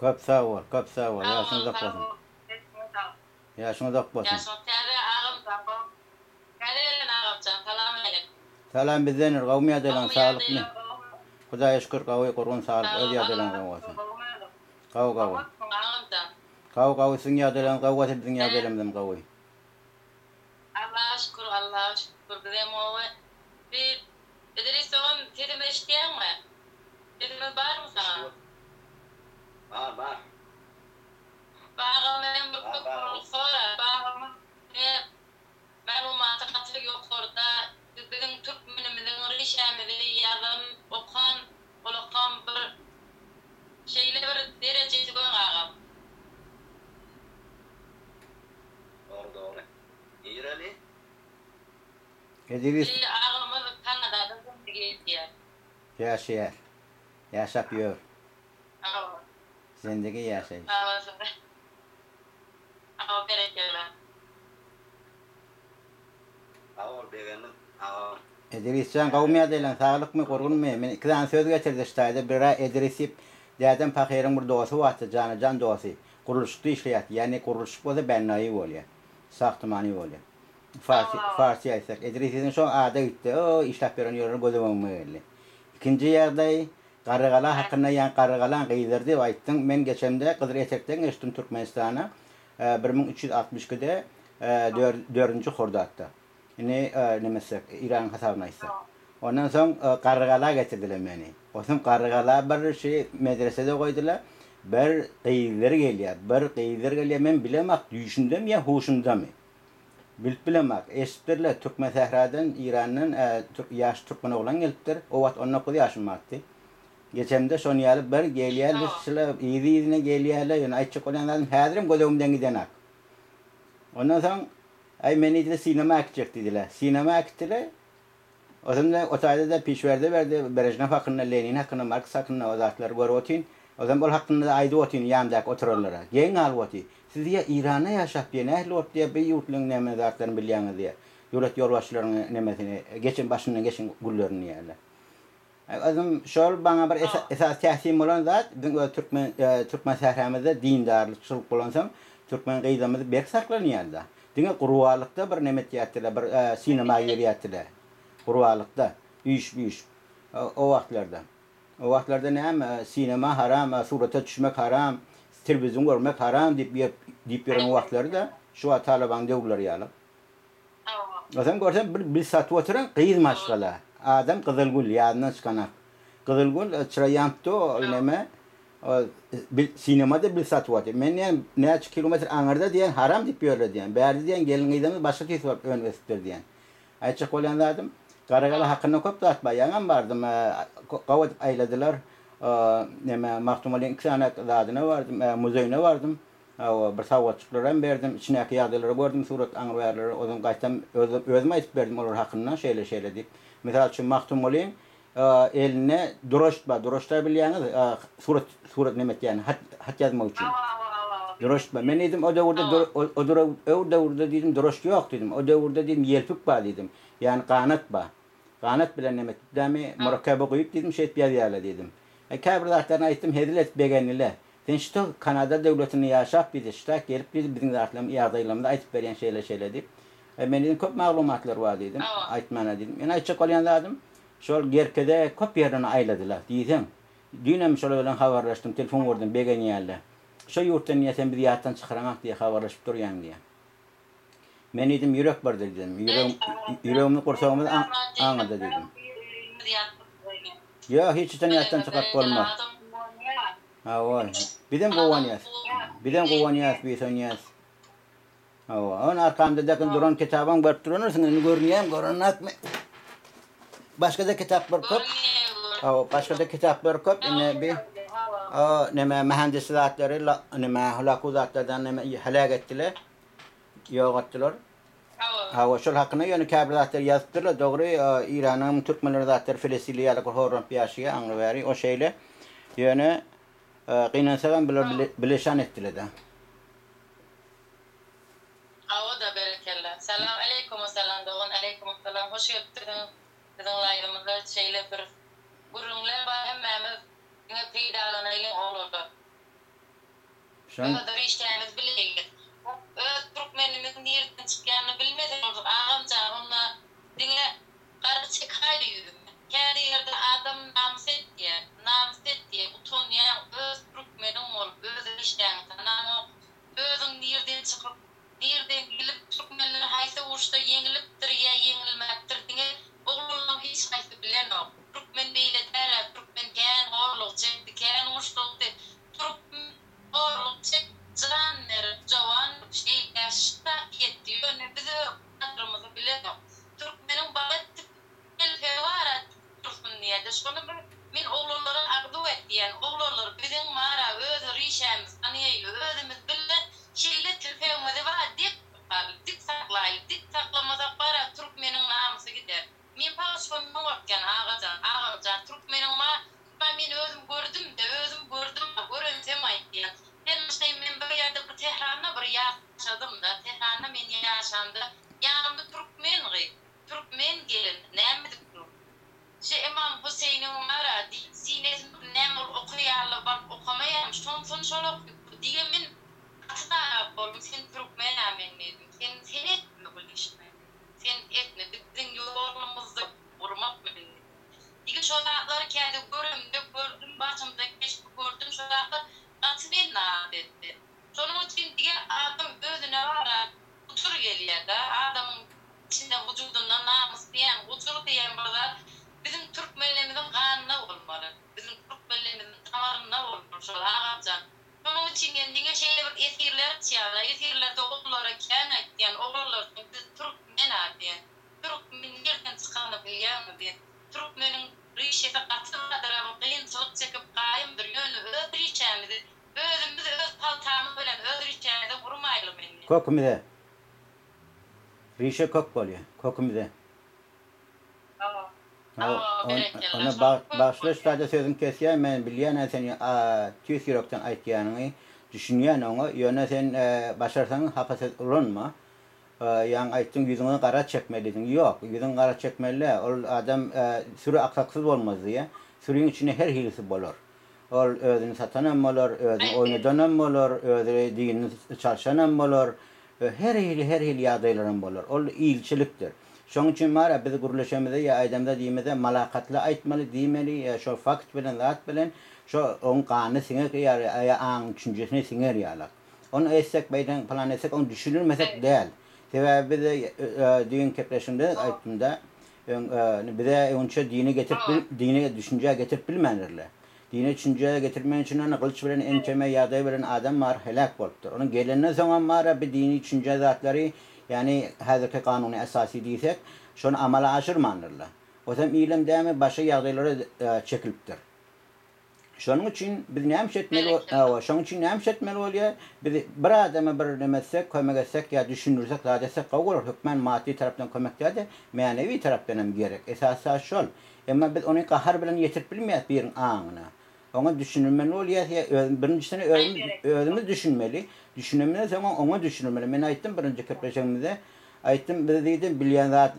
Köp sag bol, köp sag bol. Sag Ýaşyň bol, uzak sag bolsun. bol. Sesiňe saglyk. Ýaşyň uzak bolsun. Ýaşyň täze agamjan gowy. Täze gelen agamjan salam aleýkum. Salam bizdendir. Gowmy ýagdaýlaň, Gowmy saglykmy? ýagdaýlar gowmy? Hudaýa şükür gawy, gurgun saglyk, Sag öz bol ýagdaýlaň Allaha gowy şükür bolsun. gowmy özüň? Gawy gawy. Oňatmyň agamjan? Gawy gawy siziň ýagdaýlaňyz gawy bolsa biziň Hä. ýagdaýlarymyzam gawy. Allaha şükür Allaha şükür bizem gowy. Bir Idris dogan sesimi eşitýäňmi? Sesimiz barmy saňa? Eşidip Bar bar. Bagam menden bir Bar köp bar. bolup sora bagamyň ne maglumaty gaty ýokarda biziň türkmenimiziň rişämizi ýazan okan olakam bir şeýle bir derejesi göň agam. Dogry dogry. Nireli? Edibis. Bir agamyz Kanadada zindigi edýär. Ýaşaýar. Ýaşap ýör. Hawa. Zindigi ýaşaýyş. Hawa şonda. Hawa berekella. Sag bol begendim agam. Edrisjan gowmy ýagdaýlaň saglykmy gurgunmy men iki sany söz getirdi ştaýda bira Edris diýip dädem pahyryň bir dosy bardy janajan dosy gurluşykda işleýärdi ýagny gurluşyk bolsa bennaýy bolýa sahtymany bolýa Farsi farsi aýtsak Edrisiň şo ada gitdi o işläp ýören ýerleri göz öňüme geldi ikinji ýagdaý Garrygala hakynda ýa Garrygalaň gyzlary diýip aýtdyň men geçemde Gyzyl etekden geçdim Türkmenistana 1362-de dördünji hordatda. Indi neme etsek, Iranyň hasabyny aýtsak. Ondan soň Garrygala getirdiler meni. Onsoň Garrygala bir şi medresede goýdular. Bir gyzlar gelýär, bir gyzlar gelýär. Men bilemok, düýşümdemi ýa huşumdamy. Bilip bilemok. Eşidipdirler, Türkmensähradan, Irandan ýaş türkmen oglan gelipdir. O wagt on dokuz ýaşym bardy. Geçemde şon ýaly bir gelýärler şular yzy-yzyna gelýärler, ýöne aýtjak bolýan zadym häzirem göz öňümden gidenak. Ondan soň aý meni diýdiler sinema äkitjek diýdiler. Sinema äkitdiler. Ozüm-de o taýda-da pişwerde berdi, Brežnew hakynda, Lenin hakynda, Marks hakynda o zatlary görüp otyn. Ozem ol hakynda-da aýdyp otyn ýanymdaky oturanlara. Geň galyp oty. Siz diýýär Iranda ýaşap diýýär nähili bolup diýýär bir ýurtlaryň näme zatlaryny bilýäňiz diýýär. Döwlet ýolbaşçylaryň nemesini geçen başyndan geçen günlerini diýýärler. Özüm şol maňa bir esasy täsin bolan zat, biziň öz türkmen türkmen sähramyzda dindarlykçylyk bolansoň, türkmen gyzlarymyz berk saklanýarda. Diňe gurbanlykda bir neme etýärdiler, bir sinema girýärdiler. Gurbanlykda, üýşüp-üýşüp. O wagtlarda. O wagtlarda näme, sinema haram, surata düşmek haram, telewizor görmek haram diýip diýip ýören wagtlary-da, şu wagt Talabanyň döwürleri ýaly. Özem görsem bir bil satyp oturan gyz maşgala. Adam Gyzylgül ýadyndan çykanak. Gyzylgül çyra ýanyp dur ol neme bil sinemada bil satyp otyr. Men diýen näçe kilometr aňyrda diýen haram diýip ýörler diýen. Bärde diýen gelin gyzymyz başga tüýs bolup önüp ösüpdir diýen. Aýtjak bolýan zadym Garagala hakynda köp zat bar. Ýaňam bardym gaw edip aýladylar. Neme Magtymgulyň iki sany zadyna bardym muzeýine bardym. Hawa, bir sowgatjyklaram berdim, içindäki ýagdaýlary gördüm, surat aňry-bärileri, ozan gaýtam özüm aýdyp berdim olar hakynda, şeýle-şeýle diýip. Mysal üçin, Magtymgulyň elinde drožd bar, drožd-a bilýäňiz, surat, surat neme etýän, hat, hat ýazmak üçin. Drožd bar. Men diýdim, o döwürde, o döwürde diýdim, drožd ýok diýdim, o döwürde diýdim, ýelpik bar diýdim, ýagny ganat bar. Ganat bilen neme etip, dämi, murakkaba guýup diýdim, şeýdip ýazýarlar diýdim. Käbir zatlaryny aýtdym, hezil edip begendiler. Sen şto Kanada döwletinde ýaşap diýdi, şta gelip diýdi biziň zatlarymyzy ýagdaýlarymyzy aýtyp berýäň şeýle şeýle diýip. E men diýdim köp maglumatlar bar diýdim, aýtmana diýdim. Ýöne aýtjak bolýan zadym şol Gerkeze köp ýerden aýladylar diýseň. Düýnem şolar bilen habarlaşdym, telefon gördüm begenýärler. Şo ýurtdan diýýär sen bizi ýatdan çykyraňak diýýär habarlaşyp durýaň diýýär. Men diýdim ýürek birdir diýdim. Ýüregim ýüregimiz gursagymyz aňyrda diýdim. Ýok hiç haçan ýatdan çykaryp bolmaz. Hawa, bizem guwanýas. Bizem guwanýas, buýsanýas. Hawa, ony arkamda daky duran kitabam görüp duranyrsyň, indi görünýärmi, görünakmy? Başga-da kitaplar köp. Hawa, başga-da kitaplar köp. Indi bi neme mühendis zatlary, neme hulaku zatlardan neme heläk etdiler. Ýok etdiler. Hawa, şol hakynda ýöne käbir zatlar ýazypdyrlar. Dogry, Iranyň türkmenleri zatlar Filistili ýaly horlanyp ýaşaýar aňry bäri. O şeýle. Ýöne gynansagam bular bileşan etdiler-de. Hawa-da berekella. Salam aleýkumessalam dogan aleýkumessalam hoş gelipdirsiňiz biziň laýwymyza şeýle bir gürrüňler bar hemmämiz diňe peýdalanaýlyň oglanlar. Şoň. Öz riştämiz bileýli. Öz türkmenimiziň nirden çykýanyny bilmesek bolsa agamjan onda diňe gara çekäýli ýüzüme. Kädi ýerde adam namys etýär, namys etýär, utanýaň öz türkmeniň bolup öz riştäňi tanaňok, özüň nirden çykyp, nirden gelip türkmenler haýsy uruşda ýeňilipdir ýa ýeňilmäpdir diňe oglanlaň hiç haýsy bilenok. Türkmen beýle dälä türkmen kän horluk çekdi kän uruşlykdy Türkmen horluk çekip jan berip jowan şeýle şypa ýetdi ýöne biz öz gadrymyzy bilenok türkmeniň balet telpegi bara dik dursun diýede şony bir men oglanlara arzuw etýän oglanlar biziň bara öz rişämiz tanaýaýly özümiz bile şeýle telpegimizi bara dik tutaly dik saklaýly dik saklamasak bara türkmeniň namysy gider Men saňa şondan gorkýan agajan, agamjan, türkmeniň ma ma men özüm gördüm-de, özüm gördüm, görensem aýtýan. Sen başda men bir ýerde bir Tähranda bir ýaşadym-da, Tähranda men ýaşamda ýanymda türkmen gyz, türkmen gelin näme edip dur. Şe Ymam Hüseýniň bar-a diýip sinesini näme ol okaýarlar baryp okamaýarmy, şonsun şol okypdyr diýen men gaty narahat boldum, sen türkmen-ä men diýdim, sen sen etme bul işi. Sen etme biziň ýolumyzda gurmak bilen Ýigit şo zatlary kädi göremde gördüm başymdan geçdi gördüm şo zatlar gaty meni narahat etdi. Şonuň üçin dige adam özüne gara gujur gelýärda adamyň içinde wujudynda namys diýen gujur diýen bir zat biziň türkmenlerimiziň ganynda bolmaly biziň türkmenlerimiziň damarynda bolmaly şol agamjan Şonuň üçin hem diňe şeýle bir efirler açýarlar. Efirlerde ogullara kän aýtýan, oglanlar diýen biz türkmen-a diýen. Türkmen nirden çykanyny bilýäňmi diýen. Türkmeniň rişesi gaty gadyramy kynçylyk çekip gaýymdyr ýöne öz rişämizi özümiz öz paltamyz bilen öz rişämize gurmaýlymy indi. Kökümize. Rişe kök bolýar. Kökümize. Onda bagyşla şu sözüňi kesýän men bilýän sen tüýs ýürekden aýtýanyňy düşünýän oňa ýöne sen başarsaň hapa söz ulanma ýaňy aýtdyň ýüzüňe gara çekmeli diýdiň ýok ýüzüňe gara çekmeli däl ol adam süri aksaksyz bolmaz diýýä süriň içinde her hilisi bolar ol özüni satanam bolar özüni oýnadanam bolar özi dinini çalşanam bolar Her hili her hili ýagdaýlaram bolar. Ol ilçilikdir. Şoň üçin bar-a biz gürleşemizde ýa aýdamyzda diýmizde malakatly aýtmaly diýmeli ýa şo fakt bilen zat bilen şo oň ganyna siňer ýaly ýa aň düşünjesine siňer ýalak. Ony etsek beýden pylan etsek oň düşünilmesek däl. Sebäbi bize düýn kepleşigimde aýtdymda öň bize öňçe dini getirip dini düşünjä getirip bilmändirler. Dine düşünje getirmek üçin ony gylyç bilen ençeme ýagdaý bilen adam bar heläk bolupdyr. Onuň gelenden soňam bar bi dini düşünje zatlary ýagny häzirki kanuny esasy diýsek şony amala aşyrmandyrlar. Osam ilem dämi başga ýagdaýlara çekilipdir. Şonuň üçin biz näme iş etmeli hawa şonuň üçin näme iş etmeli bolýar biz bir adama bir neme etsek kömek etsek ýa düşündirsek zat etsek gowy bolar hökmän maddy tarapdan kömek dälde mänewi tarapdan hem gerek esasy zat şol. Emma biz ony gahar bilen ýetirip bilmeýäris biriň aňyna. Oňa düşündirmeli bolýas ýa öz birinjisine özümiz özümiz düşünmeli. Düşünemizden soň oňa düşündirmeli. Men aýtdym birinji gepleşigimizde aýtdym biz diýdim bilýän zat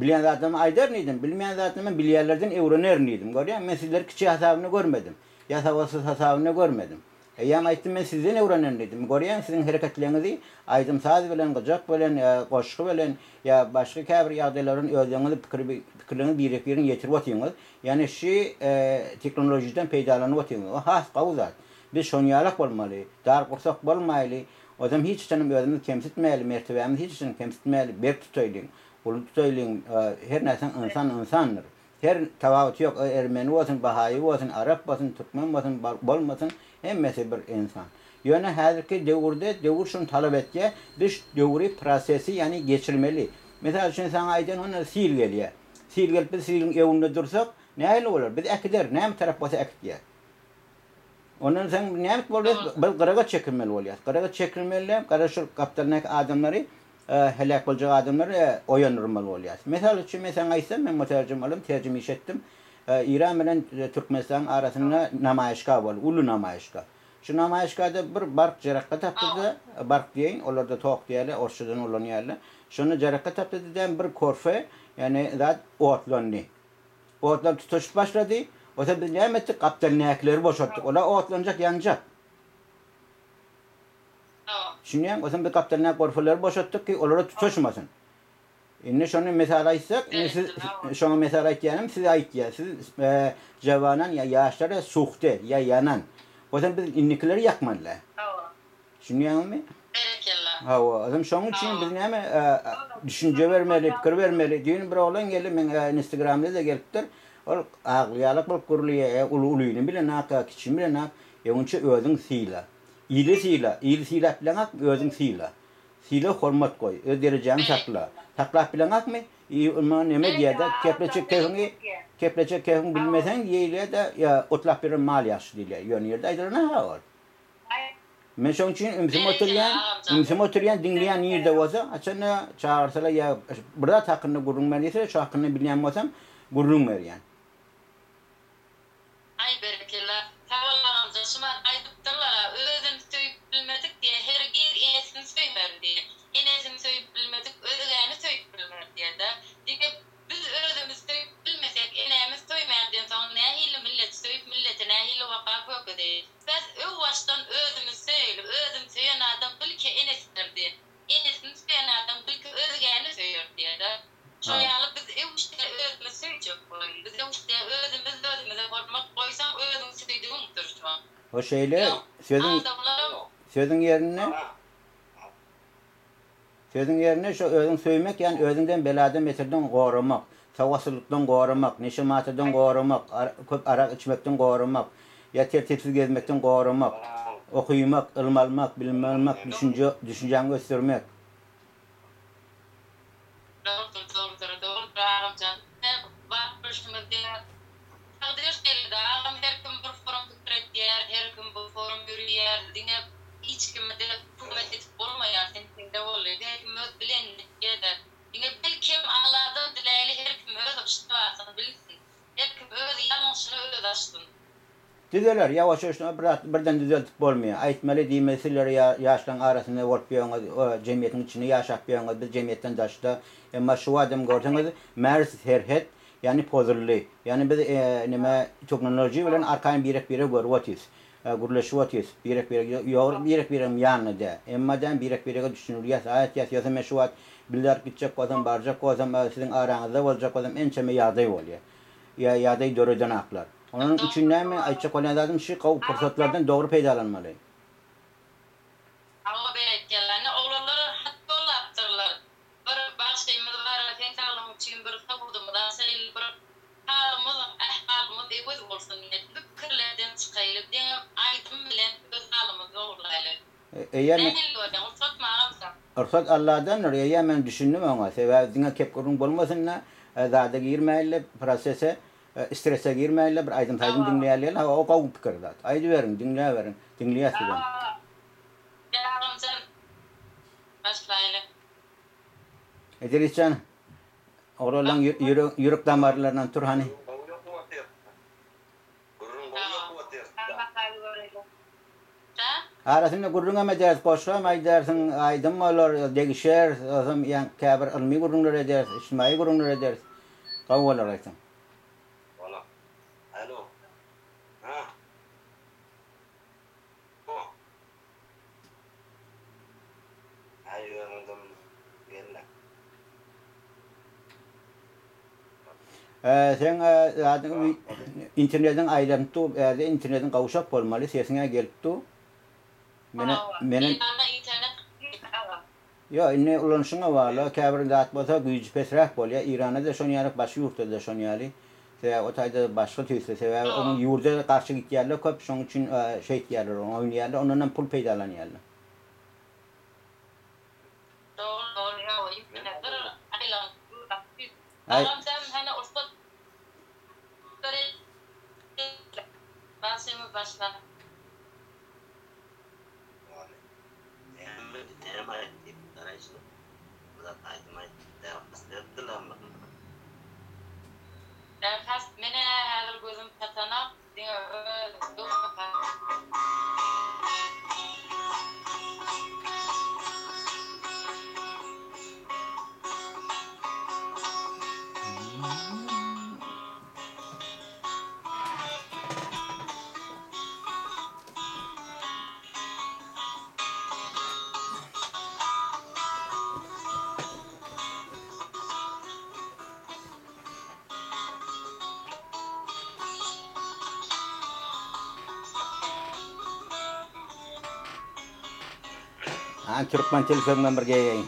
bilýän zatlarymy aýdaryn diýdim. Bilmeýän zatlarymy bilýänlerden öwrenerin diýdim. Görýäňmi men sizleri kiçi hasabynda görmedim. Ýa sowatsyz hasabynda görmedim. Eýýäm aýtdym, men sizden öwrenen diýdim. Görýän siziň hereketleriňizi, aýdym-saz bilen, gyjak bilen, goşgy bilen ýa başga käbir ýagdaýlar bilen özleriňizi pikir pikirleriňizi birek-birine ýetirip otyňyz. Ýagny şi teknolojiýadan peýdalanyp otyňyz. O has gowy zat. Biz şonýalak bolmaly. Dar gursak bolmaýly. Ozem hiç haçanam özümizi kemsitmäýli, mertebämizi hiç haçan kemsitmäýli, berk tutaýlyň, uly tutaýlyň. Her nätseň ynsan ynsandyr. Her tapawuty ýok, ermeni bolsun, bahaýy bolsun, arap bolsun, türkmen bolsun, bolmasyn, hemmesi bir ynsan. Ýöne häzirki döwürde döwür şuny talap etýär, biz şu döwri, prosesi, ýagny geçirmeli. Mysal üçin saňa aýdan onda sil gelýär. Sil gelip biz siliň öňünde dursak, nähili bolar? Bizi äkider, näme tarap bolsa äkitýär. Ondan soň näme bolýar? Biz gyraga çekilmeli bolýarys. Gyraga çekilmeli, gara şu gapdalyndaky adamlary heläk boljak adamlary oýandyrmaly bolýarys. Mysal üçin men saňa aýtsam, men muterjim boldum, terjime iş etdim. Eýran bilen Türkmenistanyň arasynda namaýyşga boldy, uly namaýyşga. Şu namaýyşgada bir bark jerekge tapdy-da, bark diýeýin, olarda tok diýýärler, orsçadan ulanýarlar. Şonda jerekge tapdy-da, bir korfe, ýagny zat otlandy. Otlar tutaşyp başlady. Bolsa biz näme etdik? Gapdalyndakyleri boşatdyk. Olar otlanjak, ýanjak. Düşünýäňmi? Onsoň biz gapdalyndaky gorfalary boşatdyk ki, olara tutaşmasyn. Indi şony mysal aýtsak, indi siz şoňa mysal aýtýanym siz aýtýa, siz jawanan ýa ýaşlara suhte ýa ýanan. Onsoň biz indikileri ýakmaly. Hawa. Düşünýäňizmi? Berekella. Hawa, onsoň şonuň üçin biz näme düşünje bermeli, pikir bermeli. Düýn bir oglan geldi, meň instagramda-da gelipdir. Ol aglaýarlyk bolup gürleýär, uly ulyny bilenak, kiçini bilenak. Öňünçä özüň syla. Ili syla, ili sylap bileňakmy, özüň syla. Sylag hormat goý, öz derejäňi sakla. Saklap bileňakmy? I ynha neme diýýär-de, kepleçek kefiňi, kepleçek kefiňi bilmeseň diýilýär-de, ýa otlap ýören mal ýagşy diýilýär. Ýöne ýerde aýdylan-a ol. Men şoň üçin ümsüm oturýan, ümsüm oturýan, diňleýän nirde bolsa, haçanda çagyrsalar ýa bir zat hakynda gürrüň ber diýseler, şo hakynda bilýän bolsam, gürrüň berýän. Aý berekella. Sag bol agamjan şumat aýdypdyrlara özüni söýüp bilmedik diýe hergiz enesini söýmer diýe enesini söýüp bilmedik özgäni söýüp bilmer diýede diňe biz özümizi söýüp bilmesek enemiz söýmänden soň nähili milleti söýüp millete nähili wepa kök edeýin bäs öw başdan özümizi söýeli özüni söýen adam bilke enesini diýe enesini söýen adam bilke özgäni söýer diýede Şo ýaly biz öwüşde özümiz söýjek bolaýly. Biz öwüşde özümiz özümize hormat goýsaň özüň söýdügiňdir şo. O şeýle Ýok, sözüň adamlaram. sözüň ýerinde sözüň ýerinde şo özüň söýmek ýani özüňden beladan beterden goramak, sowatsyzlykdan goramak, neşe-matadan goramak, köp arak içmekden goramak, ýa tertipsiz gezmekden goramak, okymak, ylym almak, bilim almak, düşünje düşünjäňi ösdürmek. Dogrudyr dogrudyr dogrudyr agamjan ine wagt bölüşimiz diňe takdyr şeýlede agam her kim bir forum pikir etýär her kim bir forum ýörýär diňe hiç kimede töhmet edip bolmaýar sen şeýle boldy her kim öz bilenini etýäde diňe belkem Alladan diläýli her kim öz yştybasyny bilsin her kim öz ýalňyşyny özi açsyn. Düzeler, ýawaş-ýuwaşdan bir zat birden düzeldip bolmaýar. Aýtmaly, diýmeli sizler ýaşlaryň arasynda bolup ýöňüz, jemgyýetiň içinde ýaşap ýöňüz, biz jemgyýetden daşda. Emma şu badam görseňiz, merz, serhet, ýagny pozuldy. Ýagny biz neme teknologiýa bilen arkaýyn birek-biregi görüp otyrys, gürleşip otyrys, birek-birege ýok, birek-biregiň ýanynda däl. Emma däl birek-birege düşünilýär, aýtýas. Ýogsa men şu wagt bile gitjek bolsam, barjak bolsam, siziň araňyzda boljak bolsam ençeme ýagdaý bolýar. Ýa ýagdaý döredenaklar. Onuň üçin näme, aýtjak bolýan zadym şu, gowy pursatlardan dogry peýdalanmaly. Hawa berekella. Ine oglanlar hat ýollapdyrlar. Bir bagşymyz bar seň saglygyň üçin bir sowudymyzy açaýly bir halymyz ähwalymyz ewez bolsun diýip bu pikirlerden çykaýly diňe aýdym bilen öz halymyzy dogurlaýly. Eýýäm Nähili görýäň rugsatmy agam sen? Rugsat Alladandyr, eýýäm men düşündim oňa, sebäbi diňe kep gürrüň bolmasyn-da, zada girmäýli, prosese, strese girmäýli, bir aýdym-saýdym diňleýäli, hawa o gowy pikir zat. Aýdyberiň, diňläberiň, diňleýäs bizem. Gel agamjan, başlaýly. Idrisjan, oglanlaň ýürek damarlaryndan tur hany. Gowy ýok otyr. Gürrüň gowy ýok otyr. Arasynda gürrüňem ederis, goşgam aýdarsyň, aýdym bolar, degişeris, ozam ýa käbir ylmy gürrüňler ederis, içtimaýy gürrüňler ederis. Gowy bolar aýtsaň. Bolar. Alo. Ha. O. Aý ýöründüm gelne. Seň zadyň internediň aýlanyp dur, bärde internediň gowşak bolmaly, sesiň-ä gelip dur. Mene mene Eýranda internet aga. Ýok, indi ulanyşyňa bagly, käbir zat bolsa güýji pesräk bolýar, Eýranda-da şon ýaly, başga ýurtda-da şon ýaly. Sebäbi o taýda başga tüýsli, sebäbi onuň ýurda garşy gitýärler köp, şonuň üçin şeýtýärler, oýnaýarlar, ondanam pul peýdalanýarlar. Dogry dogry ýa ýene bir aýlanyp dur agam sen hany ussat Bagşymyz başla. Derhast menä häzir gözüm çatanok diňe öz Hany türkmen telpegiňden bir geýeýin.